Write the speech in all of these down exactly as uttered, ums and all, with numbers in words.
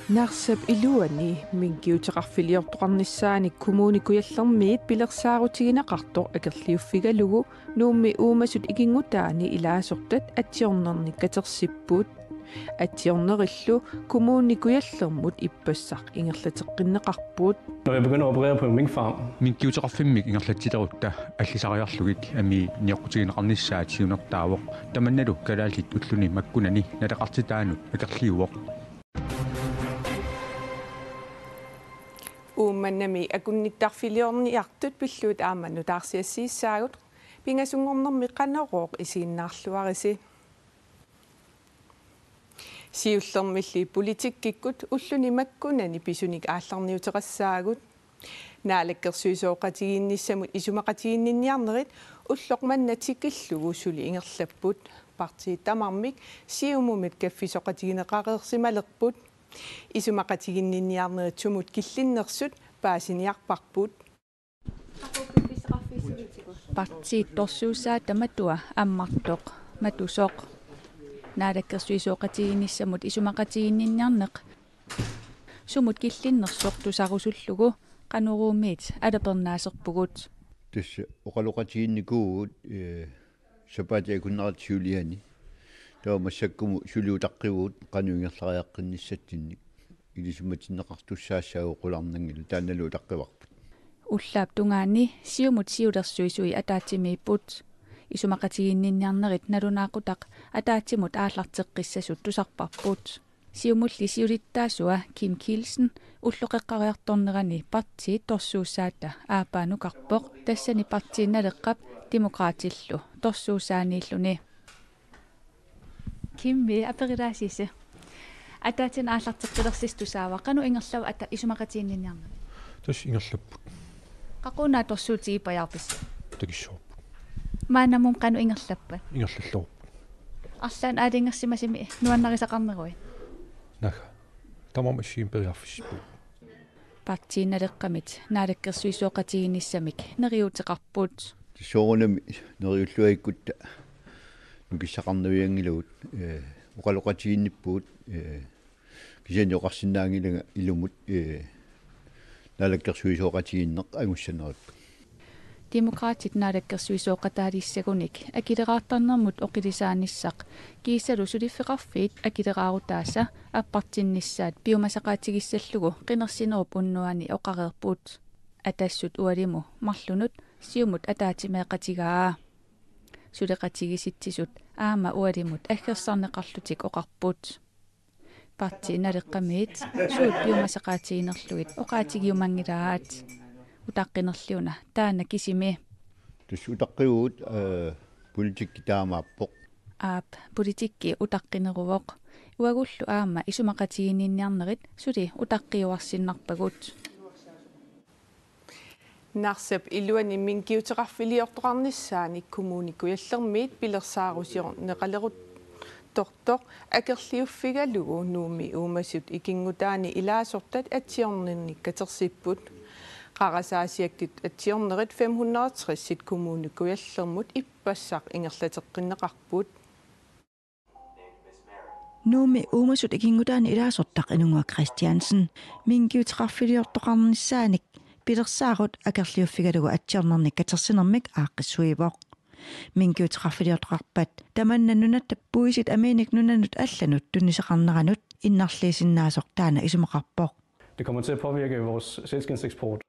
Narsap iluani minkiuteqarfiliortoqarnissaanik Kommune Kujallermiit pilersaarutigineqartoq akerliuffigalugu Nuummi uumasut ikinngutaani ilaasortat atsiornernik katersipput. Atsiornerillu Kommune Kujallermut ippassaq ingerlateqqinneqarput. Når jeg begynder at operere på en minkfarm. Minkiuteqarfimmik ingerlatsilerutta allisariarlugit amii nioqqutigineqarnissaat siunertaavoq. Tamannalu kalaallit ulluni makkunani naleqartitaanut akerliuvoq. Uummannami akunnittarfiliorniartut pillugit aamma nutaarsiassiissaagut, pingasunngornermi Qanorooq isiginnaarluarisi. Siullermilli politikkikkut ulluni makkunani pisunik aallarniuteqassaagut. Naalakkersuisooqatigiinnissamut isumaqatiginninniarnerit ulloq manna tikillugu suli ingerlapput. Partiit tamarmik Siumumit kaffisoqatigineqareersimalerput. Isumaqatiginninniarnerit sumut killinnersut paasiniarparput. Partiit torsuussaata matua ammartoq Matusoq. Naalakkersuisooqatigiinnissamut isumaqatiginninniarneq sumut killinnersoq tusarusullugu Qanoruumiit alapernaaserpugut. Tassa oqaloqatigiinnikuuvugut, ee, sapaatip akunnerata siuliani. Taava massakkumut suli utaqqivugut qanoq ingerlariaqqinnissatsinnik. Ilisimatinneqartussaassaagut qularnanngilaq, taannalu utaqqivarput. Ullaap tungaani Siumut siulersuisui ataatsimiipput. Isumaqatiginninniarnerit nalunaaqutaq ataatsimut aallarteqqissasut tusarparput. Siumulli siulittaasua Kim Kielsen ulloqeqqariartornerani partiit torsuussaata aappaanukarpoq, tassani Partii Naleqqap Demokraatillu torsuussaaniilluni. Kimmi, aperilaasisi. Ataatsimoorlutit aallarteqqilersisut tusaava, qanoq ingerlavoq ata-, isumaqatiginninniarnerit? Tassa ingerlapput. Qaqugu torsuutigipajaarpisi? Takissuarput. Maannamut qanoq ingerlappat? Ingerlalluarput. Arlaannik aalajangersimasumik nuannarisaqarneruit? Naagga. Tamarmik assigiimmik periarfissippugut. Partii Naleqqamit naalakkersuisooqatigiinnissamik neriuuteqarput. Soorunami neriulluakkutta nukissaqarnavianngilagut, ee, oqaloqatigiinnippugut, ee, kisianni oqarsinnaanngilanga ilumut, ee, naalakkersuisooqatigiinneq angussaneripput. Demokraatit naalakkersuisooqataalissagunik akileraartarnermut oqilisaanissaq kiisalu suliffeqarfiit akileraarutaasa appartinnissaat piumasaqaatigissallugu qinersinerup unnuani oqareerput. Atassut ualimu marlunut Siumut ataatsimeeqatigaa. Suleqatigiissitsisut aamma ualimut aggersarneqarlutik oqarput. Partii Naleqqamiit suut piumasaqaatiginerlugit oqaatigiumanngilaat. Utaqqinerli una taanna kisimi. Tassa utaqqivugut, ee, politikki taamaappoq. Aap, politikki utaqqineruvoq. Uagullu aamma isumaqatiginninniarnerit suli utaqqiuarsinnarpagut. Narsap iluani minkiuteqarfiliortoqarnissaanik Kommune Kujallermiit pilersaarusiorneqaleruttortoq akerliuffigalugu Nuummi uumasut ikinngutaani ilaasortat atsiornernik katersipput. Qarasaasiakkut atsiornerit fem hundrede og tres Kommune Kujallermut ippassaq ingerlateqqinneqarput. Nuummi uumasut ikinngutaani ilaasortaq Inunngua Kristiansen minkiuteqarfiliortoqarnissaanik pilersaarut akerliuffigalugu atsiornernik katersinermik aaqqissuivoq. Minkiuteqarfiliortoqarpat tamanna nunatta puisit amiinik nunanut allanut tunisaqarneranut innarliisinnaasoq taanna isumaqarpoq. Det kommer til at påvirke vores sælskindseksport.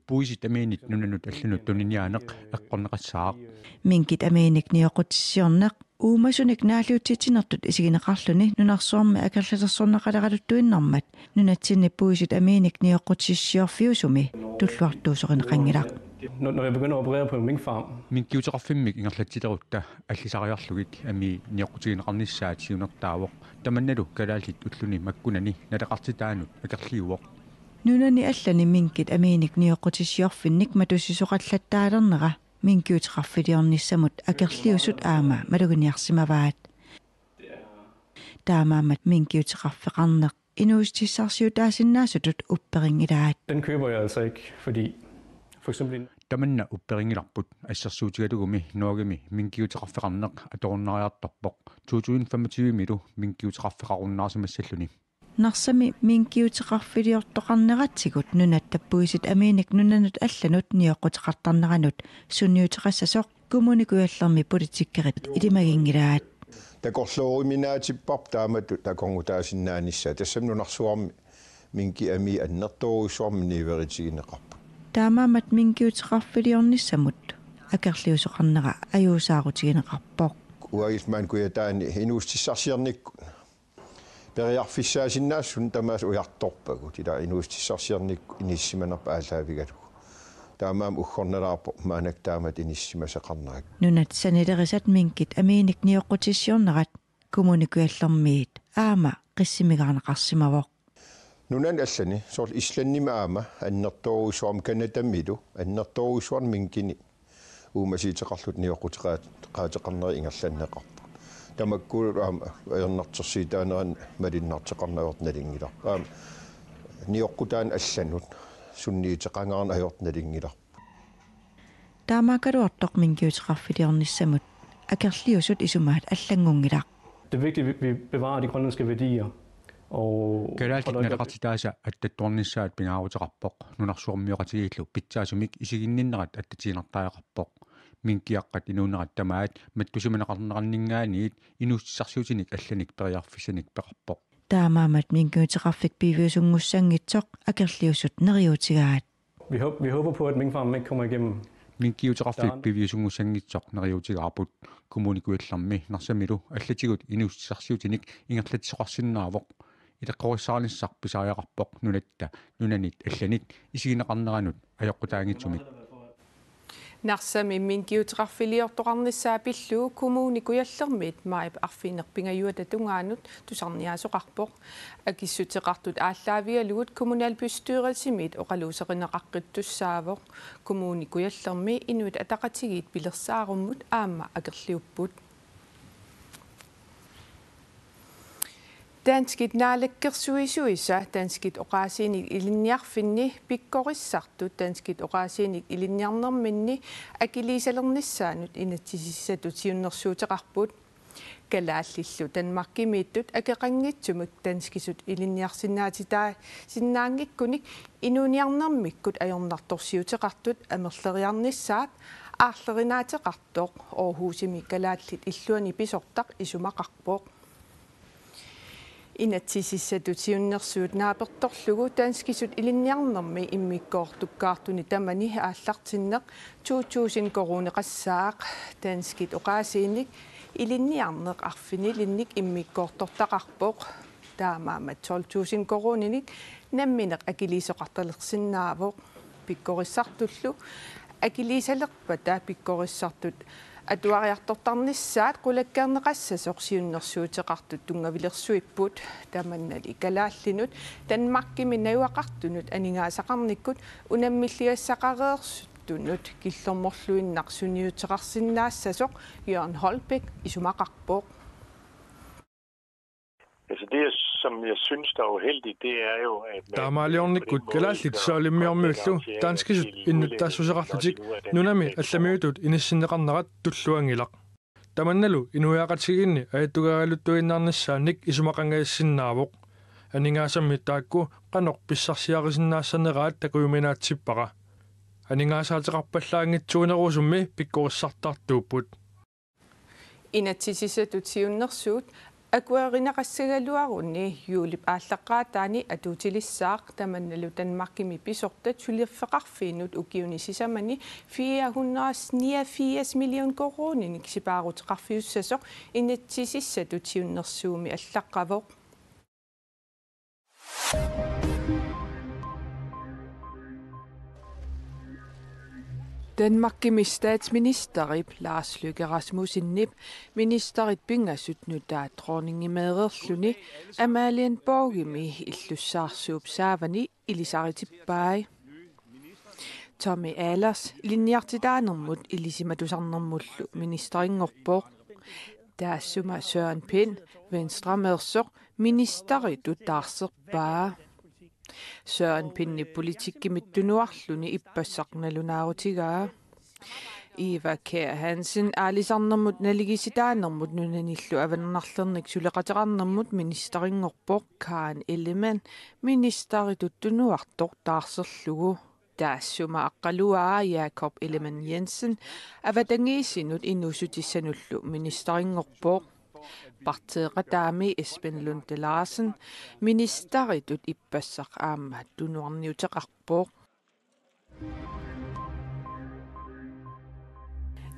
Puisit amiinik nunanut allanut tuniniaaneq eqqorneqassaaq. Minkit amiinik nioqqutissiorneq uumasunik naalliutsitsinertut isigineqarluni nunarsuarmi akerlilersorneqaleraluttuinnarmat nunatsinni puisit amiinik nioqqutissiorfiusumi tulluartuusorineqanngilaq. Når, når jeg begynder at operere på en minkfarm. Minkiuteqarfimmik ingerlatsilerutta allisariarlugit amii nioqqutigineqarnissaat siunertaavoq. Tamannalu kalaallit ulluni makkunani naleqartitaanut akerliuvoq. Nunani allani minkit amiinik nioqqutissiorfinnik matussisoqallattaalernera minkiuteqarfiliornissamut akerliusut aamma maluginiarsimavaat. Taamaammat minkiuteqarfeqarneq inuussutissarsiutaasinnaasutut upperinngilaat. Den køber jeg altså ikke, fordi for eksempel en tamanna upperinngilarput. Assersuutigalugumi Norgemi minkiuteqarfeqarneq atorunnaariartorpoq to tusind femogtyve-milu minkiuteqarfeqarunnaarsimassalluni. Narsami minkiuteqarfiliortoqarneratigut nunat tappuisit amiinik nunanut allanut nioqquteqartarneranut sunniuteqassasoq Kommune Kujallermi politikerit ilimaginngilaat. Takorlooruminaatsipparput taamatut takornutaasinnaanissaa, tassami nunarsuarmi minkit amiit annertoorujussuarmik niueritigineqarput. Taamaammat minkiuteqarfiliornissamut akerliusoqarnera ajuusaarutigineqarpoq. Uagut maani Kujataani inuussutissarsiornikkut periarfissaasinnaassasut tamaasa ujartorpagut, ila inuussutissarsiornikkut inissisimanerput aallaavigalugu. Taamaammat uggornalaarpoq maannakkut taamatut inissisimasaqarnerat. Nunat sanilerisat minkit amiinik nioqqutissiornerat Kommune Kujallermiit aamma qissimigaarneqarsimavoq. Nunani allani, soorlu Islandimi aamma annertoorujussuarmik, Canadamilu annertoorujussuarmik minkini uumasuuteqarlutik nioqquteqaat-, qaateqarnerat ingerlanneqarput. Tamakku aamma ajornartorsiutaanerannik malunnartoqarneq ajortoq nalunngilarput. Aamma nioqqutaaneq allanut sunniuteqangaarneq ajortoq nalunngilarput. Taamaakkaluartoq minkiuteqarfiliornissamut akerliusut isumaat allanngunngilaq. Det er vigtigt, at vi, vi bevarer de grønlandske værdier. Og, Kalaallit og der, naleqartitaasa attattuarnissaat pingaaruteqarpoq, nunarsuarmioqatigiillu pitsaasumik isiginninnerat attatiinnartariaqarpoq. Minkiaqqat inuunerat tamaat mattusimaneqarneranninngaanniit inuussutissarsiutinik allanik periarfissanik peqarpoq. Taamaammat minkiuteqarfik piviusunngussanngitsoq akerliusut neriuutigaat. Vi håb-, vi håber på, at minkfarmen ikke kommer igennem. Minkiuteqarfik piviusunngussanngitsoq neriuutigaarput. Kommune Kujallermi Narsamilu allatigut inuussutissarsiutinik ingerlatsisoqarsinnaavoq. Ileqqorissaarnissaq pisariaqarpoq nunatta nunanit allanit isigineqarneranut ajoqutaanngitsumik. Narsami minkiuteqarfiliortoqarnissaa pillugu Kommune Kujallermiit maajip arfineq-pingajuata tungaanut tusarniaasoqarpoq. Akissuteqartut aallaavigalugit kommunalbestyrelsimiit oqaluuserineqaqqittussaavoq. Kommune Kujallermi Inuit Ataqatigiit pilersaarummut aamma akerliupput. Danskit naalakkersuisuisa danskit oqaasiinik ilinniarfinni pikkorissartut danskit oqaasiinik ilinniarnerminni akiliisalernissaannut inatsisissatut siunnersuuteqarput. Kalaallillu Danmarkimiittut akeqanngitsumik danskisut ilinniarsinnaatitaasinnaanngikkunik inuuniarnermikkut ajornartorsiuteqartut amerleriarnissaat aarlerinaateqartoq Aarhusimi kalaallit illuanni pisortaq isumaqarpoq. Inatsisissatut siunnersuut naapertorlugu danskisut ilinniarnermi immikkoortukkaartuni tamani aallartinneq to tusind koruuneqassaaq. Danskit oqaasiinik ilinniarneq arfinilinnik immikkoortortaqarpoq. Taamaammat tolv tusind koruuninik nammineq akiliisoqartalersinnaavoq. Pikkorissartullu akiliisalerpata pikkorissartut atuariartortarnissaat qulakkeerneqassasoq siunnersuuteqartut tunngavilersuipput. Tamannali kalaallinut Danmarkimi najugaqartunut aningaasaqarnikkut unammilligassaqareersuttunut killormorluinnaq sunniuteqarsinnaassasoq Jørgen Holbæk isumaqarpoq. Altså det, jeg, som jeg synes, der er uheldigt, det er jo, at man, Taamaaliornikkut på den måde kalaallit gør saalimmiormiullu grønlændere til, danskisut til innuttaassuseqarlutik udlændinge, at nunami allamiutut inissinneqarnerat tulluanngilaq. Tamannalu inuiaqatigiinni ajugaagaaluttuinnarnissaannik isumaqanngajassinnaavoq. Aningaasammi taakku qanoq pissarsiarisinnaassaneraat takujuminaatsippara. Aningaasaateqarpallaanngitsuunerusummi pikkorissartartuupput. Inatsisissatut siunnersuut akuerineqassagaluaruni juulip aallaqqaataani atuutilissaaq, tamannalu Danmarkimi pisortat suliffeqarfiinut ukiuni sisamani fire hundrede niogfirs million koruuninik sipaaruteqarfiussasoq inatsisissatut siunnersuummi allaqqavoq. Danmarkimi statsministerip Lars Løkke Rasmussenip ministerit pingasut nutaat dronningimeereerluni Amalienborgimi illussaarsuup saavani ilisaritippai. Tommy Ahlers ilinniartitaanermut ilisimatusarnermullu ministerinngorpoq. Taassuma Søren Pind, Venstremeersoq, ministeritut taarserpaa. Søren Pindip politikkimit tunuarluni ippassaq nalunaarutigaa. Eva Kjær Hansen aalisarnermut naligiissitaanermut nunanillu avannarlernik suleqateqarnermut ministerinngorpoq Karen Ellemann ministeritut tunuartoq taarserlugu. Taassuma aqqaluaa Jakob Ellemann-Jensen avatangiisinut inuussutissanullu ministerinngorpoq. Partiiqataami Esben Lunde Larsen ministeritut ippassaq aamma tunuarniuteqarpoq.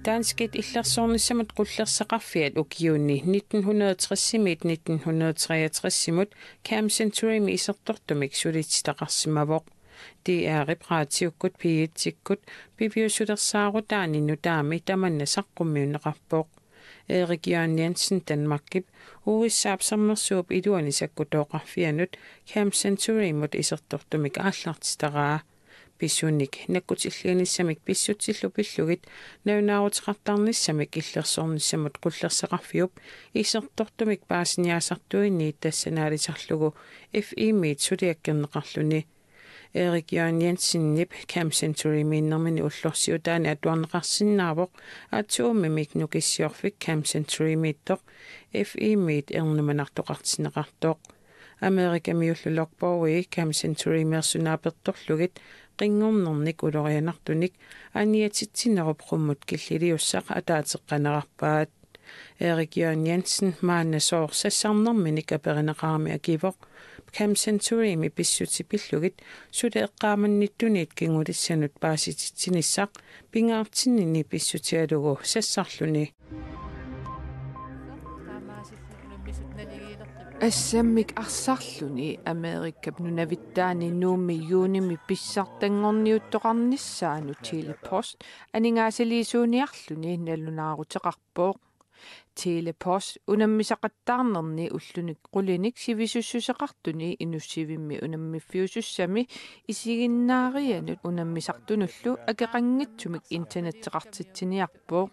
Danskit illersornissamut qullersaqarfiat ukiuni nitten hundrede tres-imiit nitten hundrede treogtres-imut Camp Centurymi isertortumik sulititaqarsimavoq. D R-ip raatiukkut P et-ikkut piviusulersaarutaani nutaami tamanna saqqummiunneqarpoq. Erik Jørgen Jensen Danmarkip U S A-p sermersuup iluani sakkutooqarfianut Camp Centurymut isertortumik aallartitaraa. Pisunik nakkutilliinissamik pissutsillu pillugit nalunaaruteqartarnissamik illersornissamut qullersaqarfiup isertortumik paasiniaasartuinniit tassanaalisarlugu F I M-it suliakkerneqarluni. Erik Jørgen Jensenip Camp Centurymiinnermini ullorsiutaani atuarneqarsinnaavoq atomimik Nukissiorfik Camp Centurymiittoq F I M-it ernumanartoqartinneqartoq. Amerikamiullu Logbogi Camp Centurymeersut naapertorlugit qinngornernik ulorianartunik aniatitsinerup qummut killiliussaq ataateqqanerarpaat. Erik Jørgen Jensen maanna sooq sassarnerminik aperineqarami akivoq Camp Centurymi pissutsit pillugit suli eqqaamannittunit kingulissanut paasititsinissaq pingaartinnini pissutigalugu sassarluni. Assammik arsarluni Amerikap nunavittaani Nuummi juunimi pissartanngorniuttoqarnissaanut Tele-Post aningaasaliisuuniarluni nalunaaruteqarpoq. Tele-Post unammisaqattaarnerni ullunik qulinik sivisussuseqartuni inussivimmi unammiffiusussami isiginnaarianut unammisartunullu akeqanngitsumik internetteqartitsiniarpoq.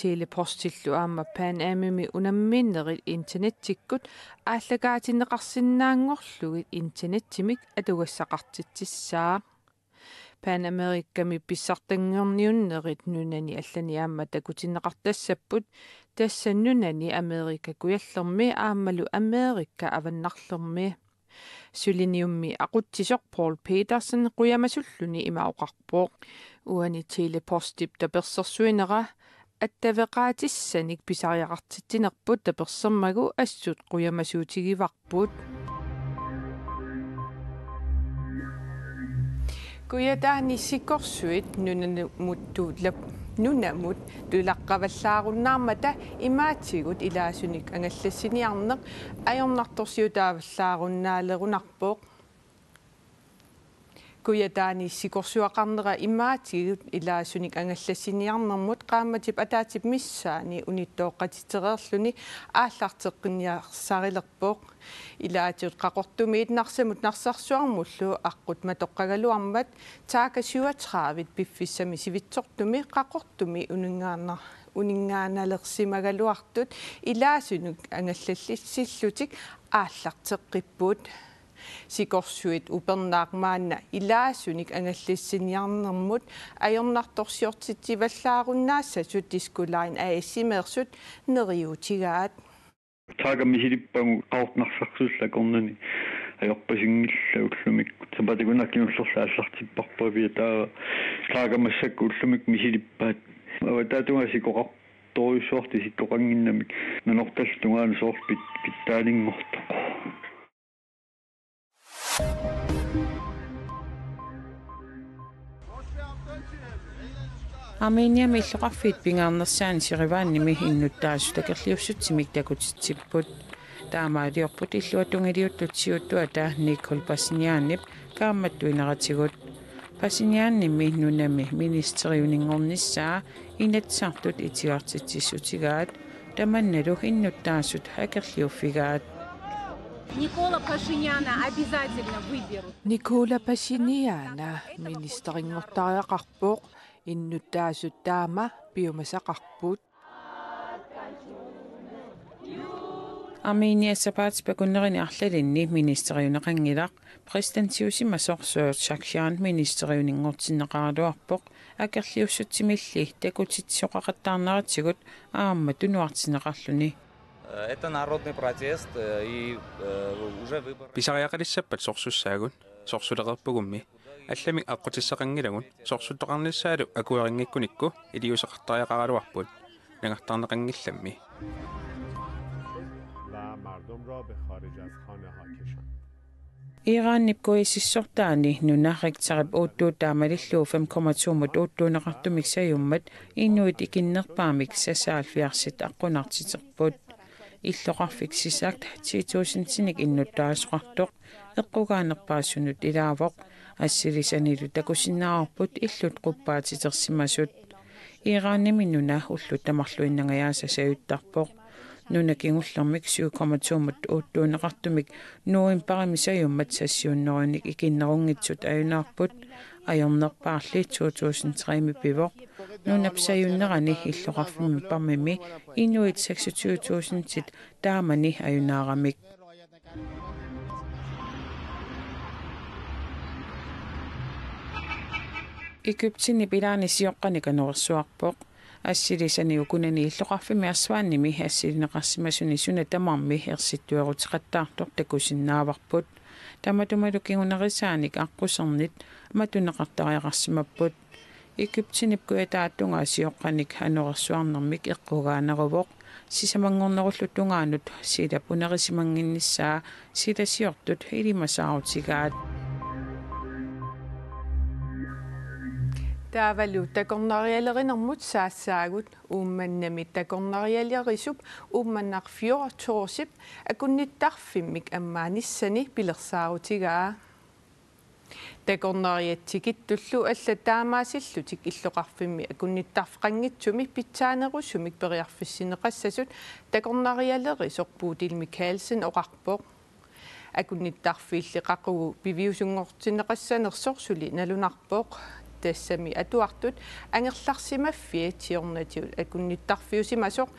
Tele-Postillu aamma Pan Amimi unamminerit internettikkut aallakaatinneqarsinnaanngorlugit internettimik atugassaqartitsissaaq. Pan Amerikami pissartanngorniunnerit nunani allani aamma takutinneqartassapput, tassa nunani Amerika Kujallermi aammalu Amerika Avannarlermi. Seleniummi aqutsisoq Poul Petersen qujamasulluni ima oqarpoq: Uani Tele-Postip tapersersuinera attaveqaatissanik pisariaqartitsinerput tapersermagu assut qujamasuutigivarput. Kujataani sikorsuit nunamut tulap-, nunamut tulaqqavallaarunnaarmata imaatigut ilaasunik angallassiniarneq ajornartorsiutaavallaarunnaalerunarpoq. Kujataani sikorsuaqarnera imaatigut ilaasunik angallassiniarnermut qaammatip ataatsip missaani unittooqqatitsereerluni aallarteqqinniarsarilerpoq. Ilaatigut Qaqortumiit Narsamut Narsarsuarmullu aqqut matoqqagaluarmat Taaka syvogtredive piffissami sivitsortumi Qaqortumi uninngaana-, uninngaanalersimagaluartut ilaasunik angallassillutik aallarteqqipput. Sikorsuit upernaaq maanna ilaasunik angallassiniarnermut ajornartorsiortitsivallaarunnaassasoq Disko Line A/S-imeersut neriuutigaat. Taaka misilippagu Qaqortup Narsarsuullu akornanni ajorpasinngillat ullumikkut. Sapaatip akunnera kingullerlu aallartipparpavia taava. Taaka massakkut ullumikkut misilippaat. Avataatungaa sikoqartorujussuartut isikkoqannginnamik Nanortallip tungaanut soorlu pit-, pitsaaninngortoq. Armeniami illoqarfiit pingaarnersaannik Jerevanimi innuttaasut akerliussutsimik takutitsipput. Taamaaliorput illuatungiliuttut siuttuata Nikol Pashinyanip kaammattuineratigut. Pashinyanimi nunami ministeriuninngornissaa Inatsisartut itigartitsissutigaat, tamannalu innuttaasut akerliuffigaat. Никола Пашиняна обязательно выберут. Nikola Pashinyan ministerinngortariaqarpoq, innuttaasut taama piumasaqarput. Armenia sapaatip akunnerini arlalinni ministeriunneqanngilaq, præsidentiusimasoq Serge Sargsyan ministeriuninngortinneqaraluarpoq, akerliussutsimilli takutitsisoqaqattaarneratigut aamma tunuartinneqarluni. Это народный протест, э, и э, уже выборы. Pisariaqalissappat sorsussaagut, sorsulereerpugummi, allamik aqqutissaqanngilagut, sorsuttoqarnissaalu akuerinngikkunikkut iliuuseqartariaqaraluarput, nangartarneqanngillammi. و مردم را به خارج از خانه ها کشاند. Iranip kuisissortaani nuna Richterip uuttuut taamalillugu fem komma to-mut uuttuunneqartumik sajummat inuit ikinnerpaamik seksoghalvfjerdsit aqqunartiterput. Illoqarfik SISAKT ti tusindinik innuttaasoqartoq eqqugaanerpaasunut ilaavoq, assilisanilu takusinnaavarput illut quppaatitersimasut. Iranimi nuna ullut tamarluinnangajaasa sajuttarpoq. Nuna kingullermik syv komma to-mut uuttuunneqartumik novembarimi sajummat seksoghalvfjerds ikinnerunngitsut ajunaarput, ajornerpaarli to tusind tre-mi pivoq. Nunap sajunnerani illoqarfimmi pammimi inuit seksogtyve tusindit taamani ajunaaramik. Egyptenip ilaani sioqqanik anorersuarpoq. Assilisani ukunani illoqarfimmi Aswanimi assilineqarsimasuni suna tamarmi ersittueruteqattaartoq takusinnaavarput. Tamatumalu kingunerisaanik aqqusernit matuneqartariaqarsimapput. Egyptenip kujataata-tungaa sioqqanik anorersuarnermik eqqugaaneruvoq. Sisamanngornerullu tungaanut silap unerisimannginnissaa silasiortut ilimasaarutigaat. Taavalu takornarialerinermut saassaagut. Uummannami takornarialerisup Uummannaq Fjordtourip akunnittarfimmik ammaanissani pilersaarutigaa. Takornariat tikittullu allat taamaasillutik illoqarfimmi akunnittarfeqanngitsumi pitsaanerusumik periarfissinneqassasut takornarialerisoq Bodil Mikaelsen oqarpoq. Akunnittarfiilli qaqugu piviusunngortinneqassanersoq suli nalunarpoq. Tassami atuartut angerlarsimaffiat siornatigut akunnittarfiusimasoq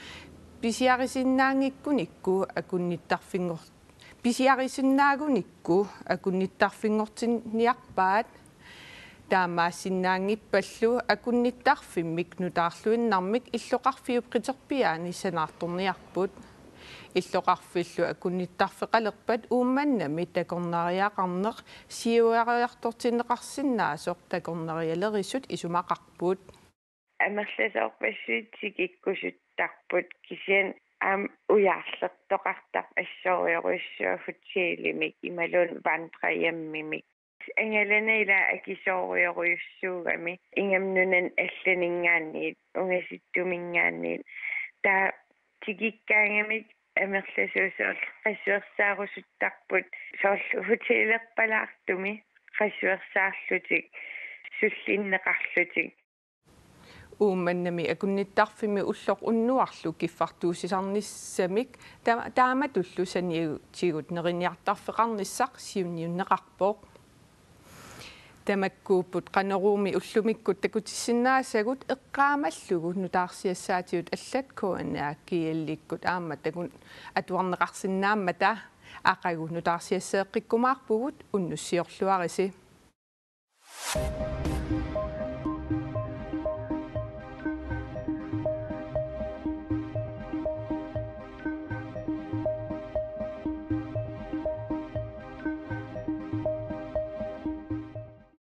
pisiarisinnaanngikkunikku akunnittarfinngor-, pisiarisinnaanngikkunikku akunnittarfinngortinniarpaat. Taamaassinnaanngippallu akunnittarfimmik nutaarluinnarmik illoqarfiup qiterpiaani sanaartorniarput. Illoqarfillu akunnittarfeqalerpat Uummannami takornariaqarneq siuariartortinneqarsinnaasoq takornarialerisut isumaqarput. Amerlasoorpassuit tikikkusuttarput, kisianni aamma ujarlertoqartarpoq assorujorujussuaq hotelimik imaluunniit vandrehjemmimik. Angalana ila akisoorujorujussuugami, ingammik nunani allaninngaanniit ungasittuminngaanniit. Taava tikikkaangamik amerlasuut soorlu qasuersaarusuttarput, soorlu hotelerpalaartumik qasuersaarlutik sullinneqarlutik. Uummannami akunnittarfimmi ulloq unnuarlu kiffartuussisarnissamik ta-, taamatullu saniatigut neriniartarfeqarnissaq siunniunneqarpoq. Tamakkuupput Qanoruumi ullumikkut takutissinnaasagut eqqaamallugu nutaarsiassaatigut allat K N R G L-ikkut aamma takun atuarneqarsinnaammata. Aqagu nutaarsiasseeqqikkumaarpugut, unnussiorluarisi.